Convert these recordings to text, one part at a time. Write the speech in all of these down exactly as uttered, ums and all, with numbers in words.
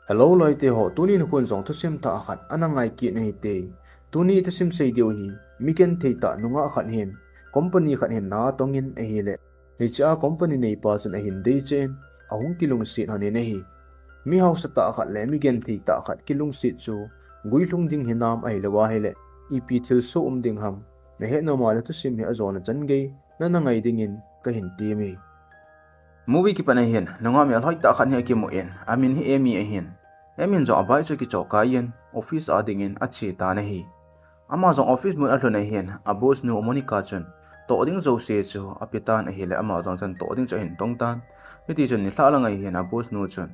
Hello loite ho, tuni nikho jong thusim thah khat ana ngai kit u hite. Tuni thusim sei diu hi, mi genthei tah nungah khat hin, company khat hin na atongin ahile, hiche a company neipa chun ahin deicheh in, ahung kilungset lhonin ahi. Mi hausa tah khat le mi genthei tah khat kilungset chu guilhung ding hinam, ahilou ahile ipi thilsoh um ding ham, nahet nom a le thusim hi ajona chan gei nana ngai dingin kahin temme. Movie kipat a hin nungah melhoi tah khat hi akimun, amin hi Amy ahin. Amy in jong a bike chu akichoh kaiyin office a dingin ache tan ahi. Ama jong office mun alhun a hin, a boss nu Monica chun toh ding jouse chu apetan ahile, ama jong chun toh ding chu ahin tong tan. Hitichun nilhah lang a hin a boss nu chun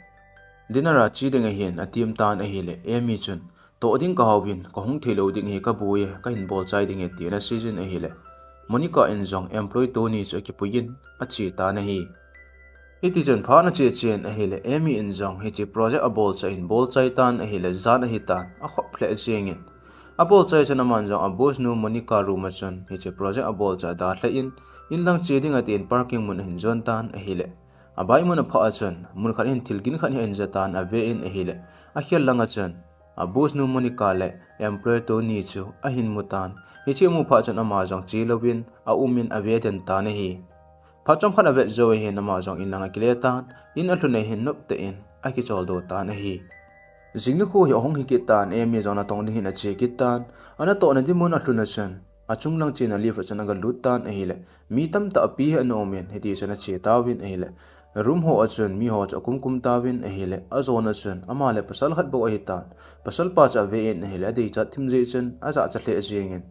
dinner a che ding ahin atem tan ahile, Amy chun, toh ding kahao in, kahung thei lou ding hi kaboi e, kahin bolchai ding e, tin aseijin ahile, Monica in jong employee Tony chu akipuiyin ache tan ahi. Hitichun phat ana che chen ahile, Amy in jong hiche project abol chu ahin bolchai tan ahile, jan ahitan akhop lheh jengin, abolchai chun aman jong a boss nu Monica room a chun hiche project abol chu adalhah in, inlang che ding atin parking mun ahin jon tan ahile, a bike mun aphah a chun mun khat hin thil gin khat hi ahin jatan, aven ahile, akhel lang a chun a boss nu Monica le employee Tony chu ahin mu tan. Hiche amu phat chun ama jong che louvin aumin ave den tan ahi. Phat chomkhat avet jou a hin ama jong inlang akile tan, in alhun a hin noptah in akicholdo tan ahi. Jing nikho hi ahung hi kit tan, Amy jong natong ding hin ache kit tan, anatohna ding mun alhun a chun achung lang chena lift a chun agalut tan ahile, mi tamtah pi hi ana umin, hitichun ache tauvin ahile, room ho a chun miho chu akum kum tauvin ahile, ajona chun ama le pasal khat bou ahitan, pasalpa chu aven ahile, adeichat thim jeh chun ajachat lheh jengin,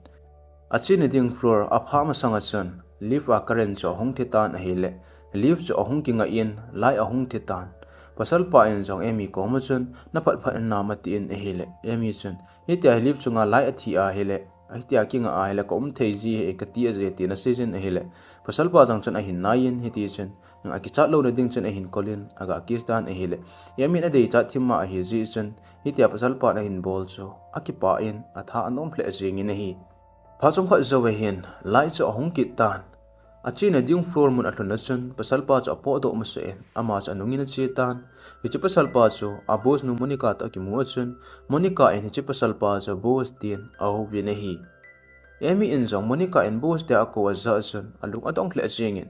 achena ding floor aphah masang a chun lift a current chu ahung thi tan ahile, lift chu ahung kingah in light ahung thi tan. Pasalpa in jong Amy koma chun, naphat phat in nam, atin ahile, Amy chun, hitia hi lift chunga light athi ahile, hitia kingah ahile kaum thei ji ahi, kati ahi, tin aseijin ahile, pasalpa jong chun ahin naiyin, hitichun akichat louna ding chun ahin kolin aga kiss tan ahile, Amy in adeichat thim ma ahi jeh chun hitia pasalpan ahin bol chu akipah in atha anom lheh jengin ahi. Phat chomkhat jou a hin light chu ahung kit tan, achena ding floor mun alhun a chun pasalpa chu apotdoh masah in ama chu anungin ache tan. Hiche pasalpa chu a boss nu Monica toh akimu a chun, Monica in hiche pasalpa chu boss tin ahouvin ahi. Amy in jong Monica in boss tia akou ajah a chun alung adong lheh jengin,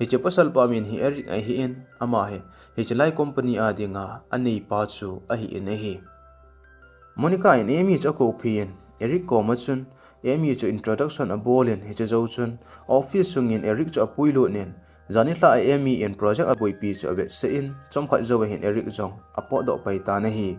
hiche pasalpa min hi Eric ahin, ama hi hiche lai company a dinga aneipa chu ahin ahi. Monica in Amy chu akoupin Eric koma chun Amy chu introduction abolin, hiche jou chun office sungin Eric chu apuilut in, jan nilhah a Amy in project aboipi chu avetsah in, chomkhat jou a hin Eric jong apotdoh pai tan ahi.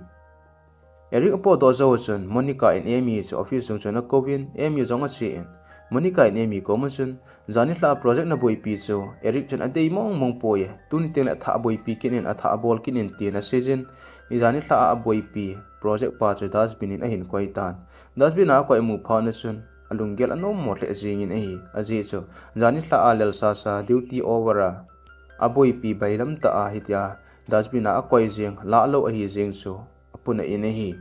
Eric apotdoh jou chun Monica in Amy chu office sung chun akouvin, Amy jong achen, Monica in Amy koma chun, jan nilhah a project naboipi chu Eric chun adei mong mong poi e, tuni tengle athah aboipi kit in, athah abol kit in, tin aseijin, jan nilhah a aboipi project pa chu dustbin in ahin koi tan. Dustbin a akoi amu phat a chun alunggel anom mo lheh jengin ahi. Ajeh chu jan nilhah a lel sasa duty over a aboipi bailam tah a hitia dustbin a akoi jeng, lahlou ahi jeng chu apuna in ahi.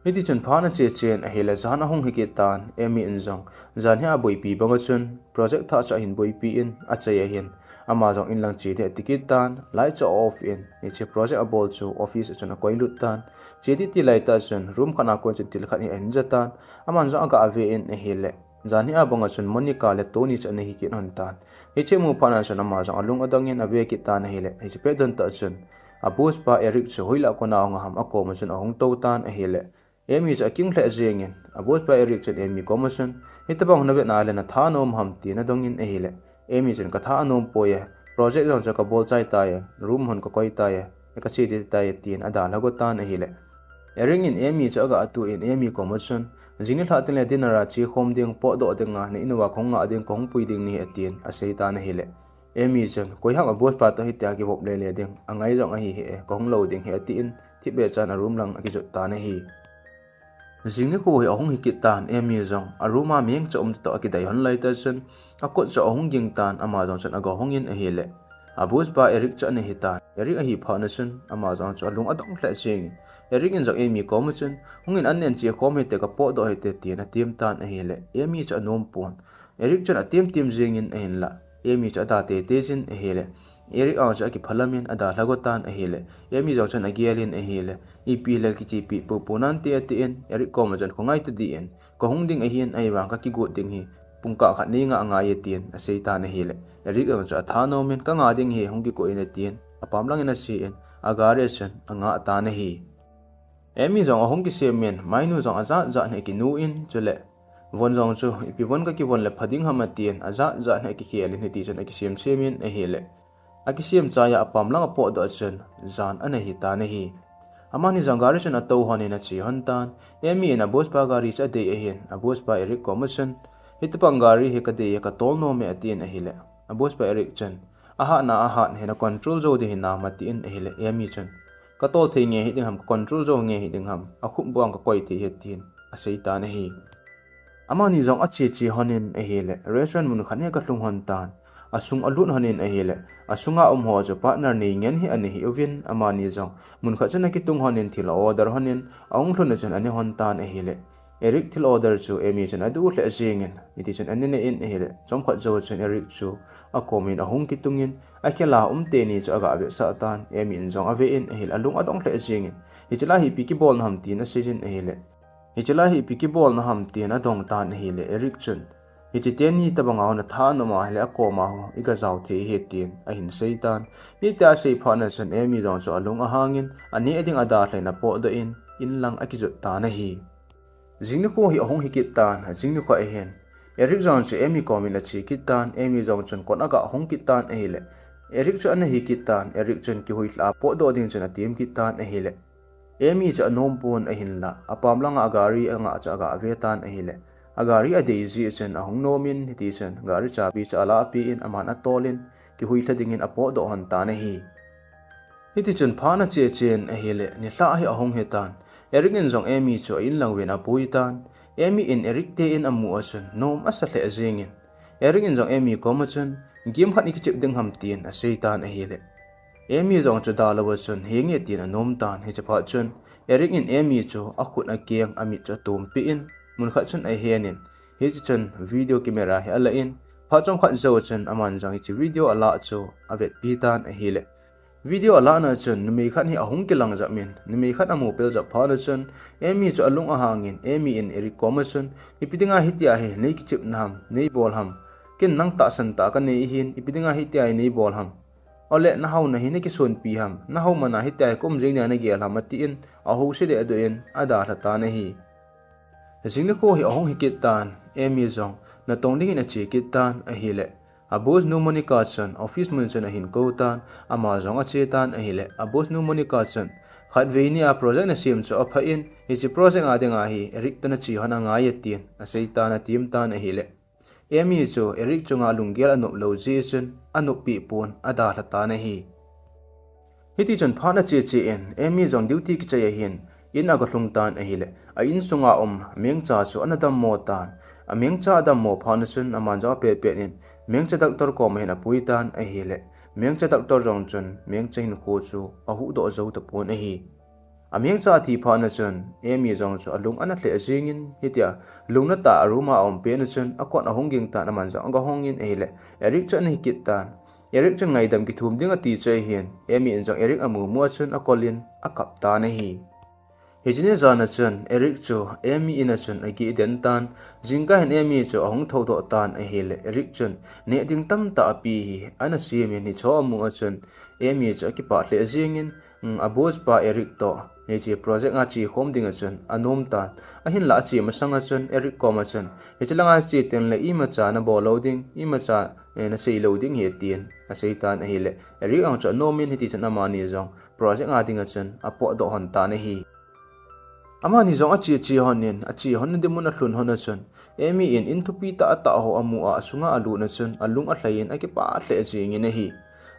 Hitichun phat ana che chen ahile, jan ahung hi kit tan, Amy in jong jan hi aboipi banga chun project thah chu ahin boipi in, achai a hin ama jong inlang che ding ati kit tan, light chu a off in, hiche project abol chu office a chun akoilut tan. Che ding ti laitah chun room khat a kon chun thil khat hi ahin ja tan, aman jong aga ven ahile, jan hi abanga chun Monica le Tony chu ana hi kit lhon tan. Hiche amu phat a chun ama jong alung adong in ave kit tan ahile, hiche pet don tah chun a boss pa Eric chu hoilah kona ahung a ham akoma chun ahung tou tan ahile, Amy chu aking lheh jengin, a boss pa Eric chun Amy koma chun, hitobang navet nale natha anom ham, tin adongin ahile, Amy chun katha anom poi e, project jong chu kabol chai tai, room hon kakoi tai, kache ding tai, tin adalha got tan ahile, Eric in Amy chu aga atuh in Amy koma chun, jing nilhah tengle dinner a che khom ding, potdoh dinga na in uva kahung ngah ding, kahung pui ding nahi, atin asei tan ahile, Amy chun, koiham a boss pa toh hitia kivop lele ding, angai jong ahi hih e, kahung lou ding ahi, atin, thipbeh chan a room lang akijot tan ahi. Jing nikho hi ahung hi kit tan, Amy jong a room a mihing cha um toh akidei lhon laitah chun, akot chu ahung ging tan, ama jong chun aga hongin ahile, a boss pa Eric chu ana hi tan. Eric ahi phat a chun ama jong chu alung adong lheh jengin, Eric in jong Amy koma chun, hungin an nen che khom hite, kapotdoh hite, tin atem tan ahile, Amy chu anom pon. Eric chun atem tem jengin ahinlah, Amy chu ada teitei jin ahile, Eric ang chu akiphalam in adalha go tan ahile, Amy jong chun agel in ahile, ipi le kichepi popo nante atin, Eric koma chun khongai ta dih in, kahung ding ahin, ahivang kakigot ding hi pungkah khat nei ngah ngai atin asei tan ahile, Eric ang chu athanom in, kanga ding hi, hung kigot in atin, apam lang in ache in, agari a chun angah tan ahi. Amy jong ahung kisem in, mainu jong ajat jat hi akinu in, chule von jong chu ipi von kakivon le pha ding ham atin, ajat jat hi akikhel in, hiti chun akisem sem in ahile, akisem chai a apam lang apotdoh a chun jan ana hi tan ahi. Amani jong gari chun atou hon in ache hon tan, Amy in a boss pa gari chu adei ahin, a boss pa Eric koma chun, hitobang gari hi kadei a katol nom e atin ahile, a boss pa Eric chun, ahatna ahat hi na control jou ding hinam atin ahile, Amy chun, katol thei nge hiding ham, kacontrol jou nge hiding ham, akhup bang kakoi thei hi atin asei tan ahi. Amani jong ache che hon in ahile, restaurant mun khat hi akalhung hon tan, asung alut hon in ahile, asunga um ho chu partner nei ngen hi ana hi uvin, amani jong mun khat chun akitung hon in thil a order hon in, ahung lhun a chun ane hon tan ahile, Eric thil order chu Amy chun adu lheh jeng in, hiti chun ane ne in ahile, chomkhat jou chun Eric chu akom in ahung kitung in, akhel a um teni chu aga vetsah tan, Amy in jong ave in ahile, alung adong lheh jeng in, hiche lai hi ipi kibolna ham tin asei in ahile, hiche lai hi ipi kibolna ham tin adong tan ahile, Eric chun, hiche teni tobang a hon athanom ahile akoma ho iga jao thei hi tin ahin sei tan. Hitia asei phat na chun Amy jong chu alung ahang in, aneh ding adalha in apotdoh in, in lang akijot tan ahi. Jing nikho hi ahung hi kit tan, jing nikho ahin, Eric jong chu Amy kom in ache kit tan, Amy jong chun kot aga hong kit tan ahile, Eric chu ana hi kit tan, Eric chun kihuilha a potdoh ding chun atem kit tan ahile, Amy chu anom pon ahinla, apam langa gari angah chu aga ve tan ahile, agari adei jeh chun ahung nom in, hiti chun gari chabi chu alahpeh in, aman atol in, kihuilha ding in apotdoh hon tan ahi. Hiti chun phat ache chen ahile, nilhah hi ahung hi tan, Eric in jong Amy chu a in lang uvin apui tan, Amy in Eric te in amu a chun nom asa lheh jeng in, Eric in jong Amy kom a chun, game khat ikichep ding ham tin asei tan ahile, Amy jong chu dalou a chun, henge tin anom tan, hiche phat chun, Eric in Amy chu akhut akeng amit chu atompeh in, mun khat chun ahen in, hiche chun video camera hi ala in, phat chomkhat jou chun aman jong hiche video alah chu avetpi tan ahile, video alahna chun numei khat hi ahung kilang jep in, numei khat amu pel jep phat a chun, Amy chu alung ahang in, Amy in Eric kom a chun, ipi dinga hitia hi nei kichepna ham, nei bol ham, ken nang tahsan tah kanei ahin, ipi dinga hitia hi nei bol ham, ole nahaona hi nakisonpi ham, nahao mana hitia hi ka um jing dinga nagel ham, atin, ahouse dehdoh in adalha tan ahi. Jing nikho hi ahung hi kit tan, Amy jong natong dingin ache kit tan ahile, a boss nu Monica chun office mun chun ahin kou tan, ama jong ache tan ahile, a boss nu Monica chun, khatvei nia project nasem chu aphah in, hiche project a dinga hi Eric toh nache hon angai e tin asei tan, atem tan ahile, Amy chu Eric chunga lunggel anop lou jeh chun anoppi pon, adalha tan ahi. Hiti chun phat ache che in, Amy jong duty kichai ahin, in aga lhung tan ahile, a insunga um mengcha chu ana dammo tan. A mengcha adammo phat a chun aman jong apet pet in, mengcha doctor koma hin apui tan ahile, mengcha doctor jong chun mengcha hinkho chu ahuhdoh jou tapon ahi. A mengcha athi phat a chun, Amy jong chu alung ana lheh jeng in, hitia lungna tah a room a aum pet a chun, akot ahung ging tan, aman jong aga hong in ahile, Eric chu ana hi kit tan. Eric chun ngaidam kithum ding ati chu ahin, Amy in jong Eric amu mu a chun akol in akap tan ahi. Hiche ni jan a chun, Eric chu Amy in a chun ageh den tan, jingkah hin Amy chu ahung thoudoh tan ahile, Eric chun neh ding tamtah api hi ana sem in, hiche amu a chun, Amy chu akipah lheh jeng in, a boss pa Eric toh hiche project a che khom ding a chun anom tan. Ahinla ache masang a chun Eric kom a chun, hiche langa che tengle imacha nabol lou ding, imacha, eh, nasei lou ding ahi tin asei tan ahile, Eric ang chu anom in, hiti chun amani jong project a ding a chun apotdoh hon tan ahi. Amani jong ache che hon in, ache hon na ding mun alhun hon a chun, Amy in in thupi tah tah ho amu a, asunga alut na chun alung alhai in akipah lheh jeng in ahi.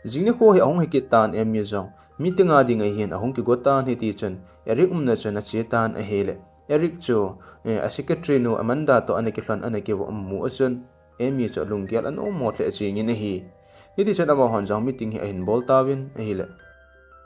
Jing nikho hi ahung hi kit tan, Amy jong meeting a ding ahin ahung kigo tan, hiti chun Eric umna chun ache tan ahile, Eric chu, eh, a secretary nu Amanda toh ana kilhon ana kivo amu a chun, Amy chu alunggel anom mo lheh jeng in ahi. Hiti chun amahon jong meeting hi ahin bol tauvin ahile,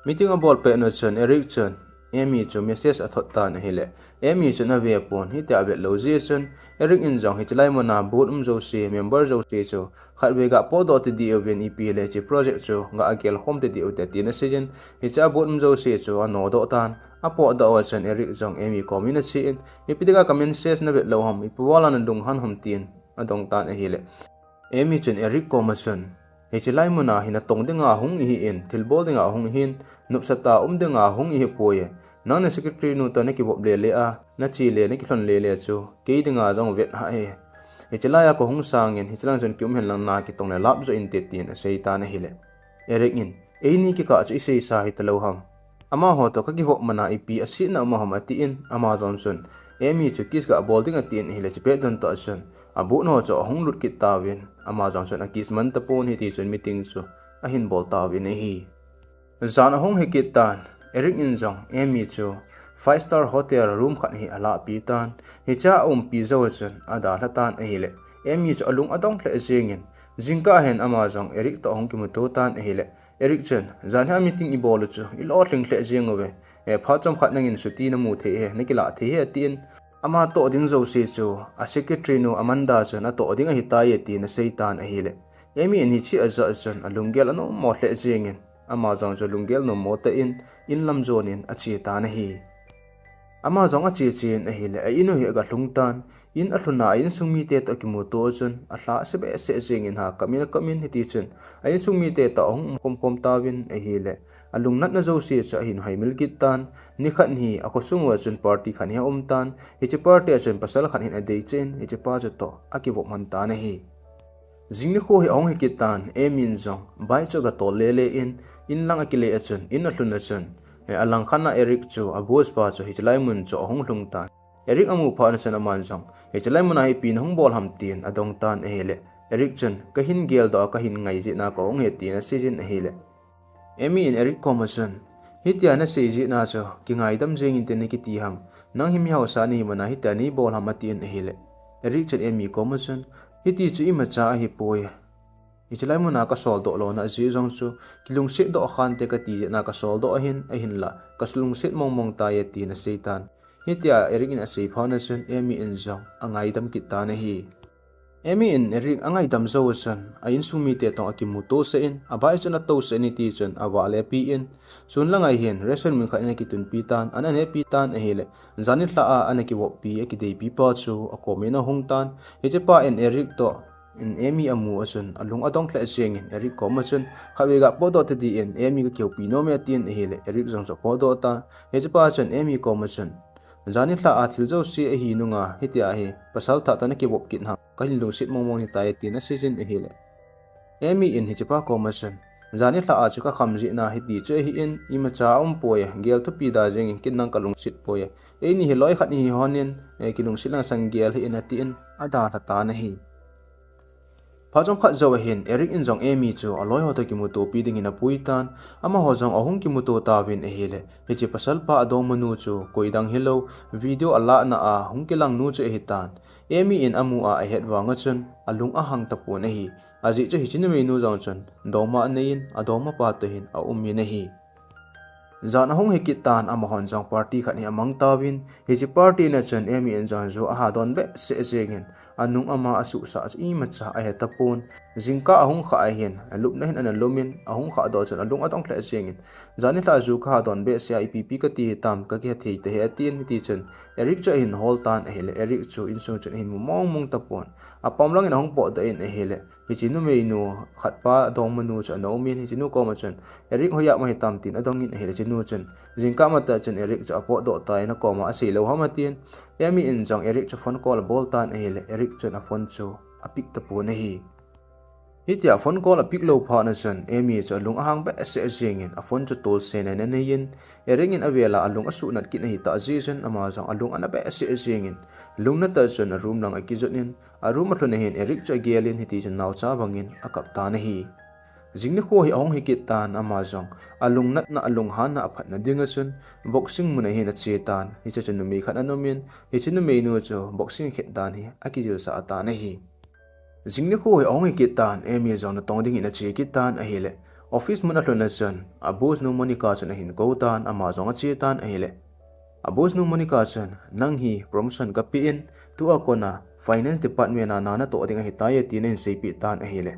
meeting abol pet na chun Eric chun, Amy chu message athot tan ahile, Amy chun ave pon, hitia avet lou jeh chun, Eric in jong hiche lai muna booth um jouse, member jouse chu khatvei ga potdoh tadih uvin, ipi hile hiche project chu ga agel khom tadih uvin tin aseiyin, hiche a booth um jouse chu anodoh tan. Apotdoh uva chun Eric jong Amy kom in achen, ipi dinga ka message navet lou ham, ipi vala nalunghan ham tin adong tan ahile, Amy chun Eric koma chun, hiche lai muna hi natong dinga hung ihin, thilbol dinga hung ihin, nopsah tah a um dinga hung ihipoi. Nang na secretary nu toh nakivop lele a, nache le, nakilhon lele chu kei dinga jong vet hah e. Hiche laiya kahung sangin, hiche lang chun kium hen lang, nakitong le lap jo inte tin asei tan ahile, Eric in, eini kikah chu iseisa hitalou ham, amaho toh kakivop mana ipi asetna um ham atin, ama jong chun Amy chu kiss ga bol ding atin ahile, chupet don toh chun a booth ho chu ahung lut kit tauvin, ama jong chun a kiss man tapon, hitichun meeting chu ahin bol tauvin ahi. Jan ahung hikit tan, Eric in jong Amy chu five star hotel room khat hi alahpi tan, hichea aumpi jou chun adalha tan ahile, Amy chu alung adong lheh jengin, jingkah hin ama jong Eric toh ahung kimuto tan ahile, Eric chun, jan hi a meeting ibol u chu ilolhing lheh jeng uve, phat chomkhat nangin chuti namu thei ahi, nakilah thei ahi atin, ama toh ding jouse chu a secretary nu Amanda chun atoh ding ahitai atin asei tan ahile, Amy in hiche ajah chun alunggel anommo lheh jengin, ama jong chu lunggel nommo tah in, in lam jonin ache tan ahi. Ama jong ache chen ahile, a in u hi aga lhung tan, in alhun a a insung mite toh akimuto chun alhase behseh jengin, ha kap in akap in, hitichun a insung mite toh ahung um khomkhom tauvin ahile, alungnatna jouse chu ahin haimil kit tan. Nikhat hi akhosung uva chun party khat hi aum tan, hiche party a chun pasal khat hin adeicheh in, hichepa chutoh akivop man tan ahi. Jing nikho hi ahung hikit tan, Amy in jong bike chu aga tol lele in, in lang akile a chun, in alhun a chun, alangkhat a Eric chu a boss pa chu hiche lai mun chu ahung lhung tan. Eric amu phat a chun aman jong, hiche lai muna hi ipi nahung bol ham tin adong tan ahile, Eric chun, kahin geldoh a, kahin ngai jeh a kahung ahi tin aseijin ahile, Amy in Eric koma chun, hitia nasei jeh a chu kingaidam jeng inte nakiti ham, nang hi mi hausa nahi mana hitia neibol ham atin ahile, Eric chun Amy koma chun, hiti chu imacha ahipoi. Hiche lai muna kasoldoh lona jeh jong chu kilungset doh khante kati jeh a kasoldoh ahin, ahinla kalungset mongmong tai atin asei tan. Hitia Eric in asei phat a chun Amy in jong angaidam kit tan ahi. Amy in Eric angaidam jou a chun a insung mite toh akimuto sah in, a bike chun atousah in, hitichun avale pi in, chun langa hin restaurant mun khat in akitunpi tan, an anepi tan ahile, jan nilhah a ana kivoppi, akideipi pa chu akom in ahung tan. Hichepa in Eric toh in Amy amu a chun alung adong lheh jengin, Eric koma chun, khatvei ga potdoh tadih in, Amy kakihoupi nom e atin ahile, Eric jong chu apotdoh tan. Hichepa chun Amy koma chun, jan nilhah a thil jouse ahi nunga hitia hi pasal thah toh nakivop kit ham, kahin lungset mongmong ahitai atin aseijin ahile, Amy in hichepa koma chun, jan nilhah a chu kakham jeh a hiti chu ahin, imacha aumpoi, gel thupi da jengin, kei nang kalungset poi, eini hi loi khat ihi lhonin, kilungset lang sang gel hih in atin adalha tan ahi. Phat chomkhat jou ahin Eric in jong Amy chu aloiho toh kimutopi dingin apui tan, amaho jong ahung kimuto tauvin ahile, hiche pasalpa adongmanu chu koidang hilou, video alahna a hung kilang nu chu ahitan. Amy in amu a ahet vang a chun alung ahang tapon ahi. Ajeh chu hiche numeinu jong chun dongma anei in, adongmapa toh hin aumin ahi. Jan ahung hikit tan, amahon jong party khat hi amang tauvin, hiche party na chun Amy in jong ju ahadon behseh jengin, anung ama asuhsah chu imacha ahe tapon. Jingkah ahung khah ahin, alupna hin ana lumin, ahung khahdoh chun alung adong lheh jengin, jan nilhah a ju kahadon behseh a ipi ipi kati hitam, kakihe thei tahih atin, hitichun Eric chu ahin hol tan ahile, Eric chu insung chun ahin mu mongmong tapon. Apam langin ahung potdoh in ahile, hiche numeinu khatpa adongmanu chu ana umin, hichenu koma chun, Eric hoiya ma hitam tin adongin ahile, hichenu chun jingkah matah chun Eric chu apotdoh tan, nakoma asei lou ham atin, Amy in jong Eric chu phone call abol tan ahile, Eric chun aphone chu apick tapon ahi. Hitia phone call apick lou phat a chun Amy chu alung ahang behseh jengin, aphone chu tolsena in aneiyin, Eric in avela alung asuhnat kit ahitah jeh chun ama jong alung ana behseh jengin, lungna tah chun aroom lang akijot in, aroom alhun ahin Eric chu agelin, hitichun naocha bangin akap tan ahi. Jing nikho hi ahung hikit tan, ama jong alungnatna, alunghanna aphatna dinga chun boxing mun ahin ache tan, hiche chun numei khat ana umin, hiche numeinu chu boxing akhet dan hi akijilsah tan ahi. Jing nikho hi ahung hikit tan, Amy jong natong dingin ache kit tan ahile, Office mun alhun a chun, a boss nu Monica chun ahin kou tan, ama jong ache tan ahile. A boss nu Monica chun, "Nang hi promotion kapeh in, tua kona finance department a na natoh ding ahitai," tin ahin seipeh tan ahile.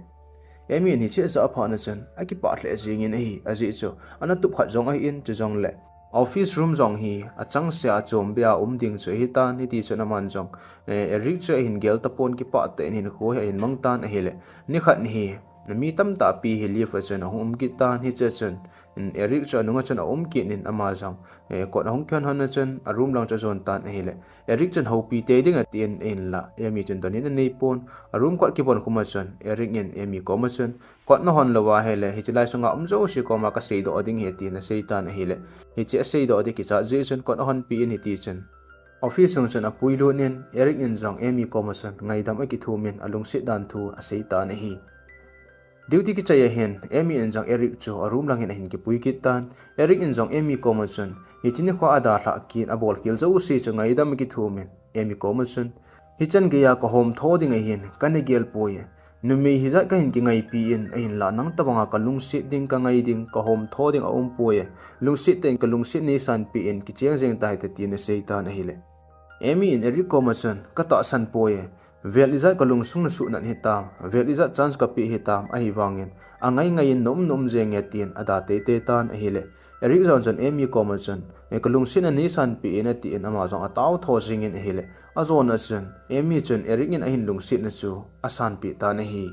Amy in hiche ajah phat na chun, akipah lheh jingin ahi, ajeh chu, ana tup khat jong ahin, chujongle office room jong hi achangseh a chombe a um ding chu ahitan, hiti chun aman jong, eh, Eric chu ahin gel tapon, kipah tah in hinkho hi ahin mang tan ahile. Nikhat hi, mi tamtah pi hi lift a chun ahung um kit tan, hiche chun, in Eric chu anunga chun aum kit in ama jong, eh, kot ahung kihon hon na chun, a room lang chu ajon tan ahile. Eric chun houpi tei ding atin, ahinla Amy chun don in anei pon, a room kot kibon khum a chun, Eric in Amy koma chun, "Kot nahon lou ahile, hiche lai sunga um jouse koma kaseidoh ding ahi," tin asei tan ahile. Hiche aseidoh ding kichat jeh chun kot ahonpi in hiti chun, office sung chun apuilut in, Eric in jong Amy koma chun ngaidam akithum in alungset dan thu asei tan ahi. Duty kichai ahin, Amy in jong Eric chu a room lang hin ahin kipui kit tan. Eric in jong Amy koma chun, hiche nikho a dalhah kit, abol khel jouse chu ngaidam akithum in, Amy koma chun, "Hichan geiya kahomtho ding ahin, kana gel poi. Numei hijat kahin kingaipi in, ahinla nang tobanga kalungset ding, kangai ding, kahomtho ding aumpoi. Lungset tah in kalungset neisanpeh in, kicheng jeng tahite," tin asei tan ahile. Amy in Eric koma chun, "Katahsan poi. Vel ijat kalungsung nasuhnat hitam, vel ijat chance kapeh hitam, ahivangin angai ngai in naum naum jenge," tin ada teitei tan ahile. Eric jong chun Amy koma chun, "Eh, kalungset a neisanpeh in," atin ama jong atao tho jingin ahile. Ajona chun, Amy chun Eric in ahin lungset na chu asanpeh tan ahi.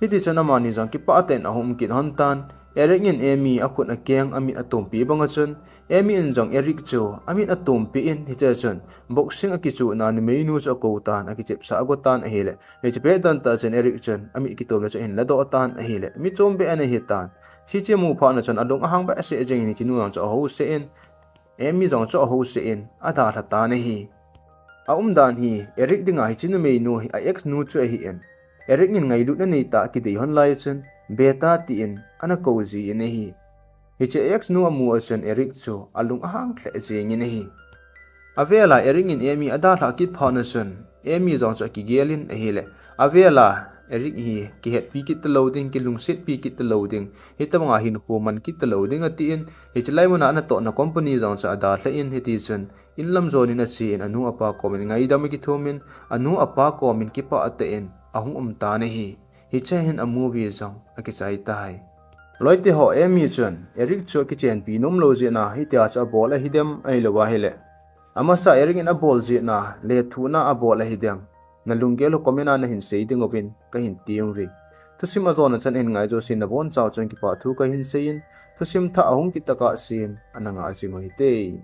Hiti chun amani jong kipah tah in ahung um kit hon tan, Eric in Amy akhut akeng amit atompi banga chun, Amy in jong Eric chu amit atompi in, hiche chun boxing akichuhna numeinu chu akou tan, akichepsah ago tan ahile. Hiche pet don tah chun Eric chun amit kitomna chu ahin ladoh tan ahile. Mi chombe ana hitan. Hiche amu phat na chun alung ahang behseh jeng in hiche nu jong chu ahouseh in, Amy jong chu ahouseh in, adalha tan ahi. Aumdan hi, Eric dinga hiche numeinu hi a ex nu chu ahin, Eric in ngailutna neitah a kidei hon lai chun, "Beta," tin ana kou jin ahi. Hiche ex nu amu a chun Eric chu alung ahang lheh jengin ahi. Avela Eric in Amy adalhah kit phat na chun, Amy jong chu akigel in ahile. Avela Eric hi kihetpi kit talou ding, kilungsetpi kit talou ding, hitobanga hinkho man kit talou ding atin, hiche lai muna anatohna company jong chu adalhah in, hiti chun, inlam jonin achen, anu apa komin ngaidam akithum in, anu apa komin kipah tah in ahung um tan ahi. Hiche hin a movie jong akichai tai. Loite ho, Amy chun Eric chu akichenpi nomlou jeh a hitia chu abol ahidem, ahilou ahile, amasa Eric in abol jeh a lethuhna abol ahidem, nalunggel u comment a nahin sei ding uvin kahin tem uve. Thusim ajona chan ahin ngai jouse nabonchauva chun kipathu kahin seiyin, thusim thah ahung kit tah a sen ana ngah jing u hite.